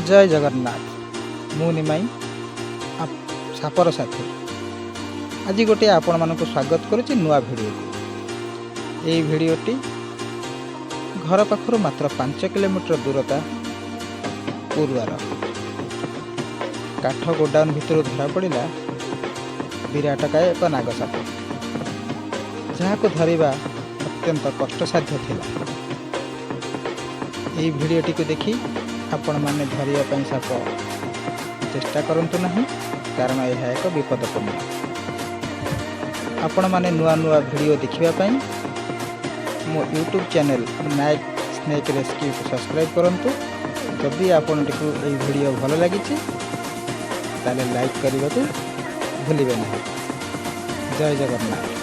ଜୟ ଜଗନ୍ନାଥ। ମୁଁ ନିମାଇ, ସାପର ସାଥୀ। ଆଜି ଗୋଟିଏ ଆପଣମାନଙ୍କୁ ସ୍ୱାଗତ କରୁଛି ନୂଆ ଭିଡ଼ିଓକୁ। ଏଇ ଭିଡ଼ିଓଟି ଘର ପାଖରୁ ମାତ୍ର 5 କିଲୋମିଟର ଦୂରତା କୁରୁଆର କାଠ ଗୋଡାଉନ ଭିତରୁ ଧରାପଡ଼ିଲା ବିରାଟକାୟ ଏକ ନାଗ ସାପ, ଯାହାକୁ ଧରିବା ଅତ୍ୟନ୍ତ କଷ୍ଟସାଧ୍ୟ ଥିଲା। ଏହି ଭିଡ଼ିଓଟିକୁ ଦେଖି ଆପଣମାନେ ଧରିବା ପାଇଁ ସାପ ଚେଷ୍ଟା କରନ୍ତୁ ନାହିଁ, କାରଣ ଏହା ଏକ ବିପଦପୂର୍ଣ୍ଣ। ଆପଣମାନେ ନୂଆ ନୂଆ ଭିଡ଼ିଓ ଦେଖିବା ପାଇଁ ମୋ ୟୁଟ୍ୟୁବ୍ ଚ୍ୟାନେଲ୍ ନାୟକ ସ୍ନେକ୍ ରେସ୍କ୍ୟୁକୁ ସବସ୍କ୍ରାଇବ୍ କରନ୍ତୁ। ଯଦି ଆପଣଙ୍କୁ ଏହି ଭିଡ଼ିଓ ଭଲ ଲାଗିଛି, ତାହେଲେ ଲାଇକ୍ କରିବାକୁ ଭୁଲିବେ ନାହିଁ। ଜୟ ଜଗନ୍ନାଥ।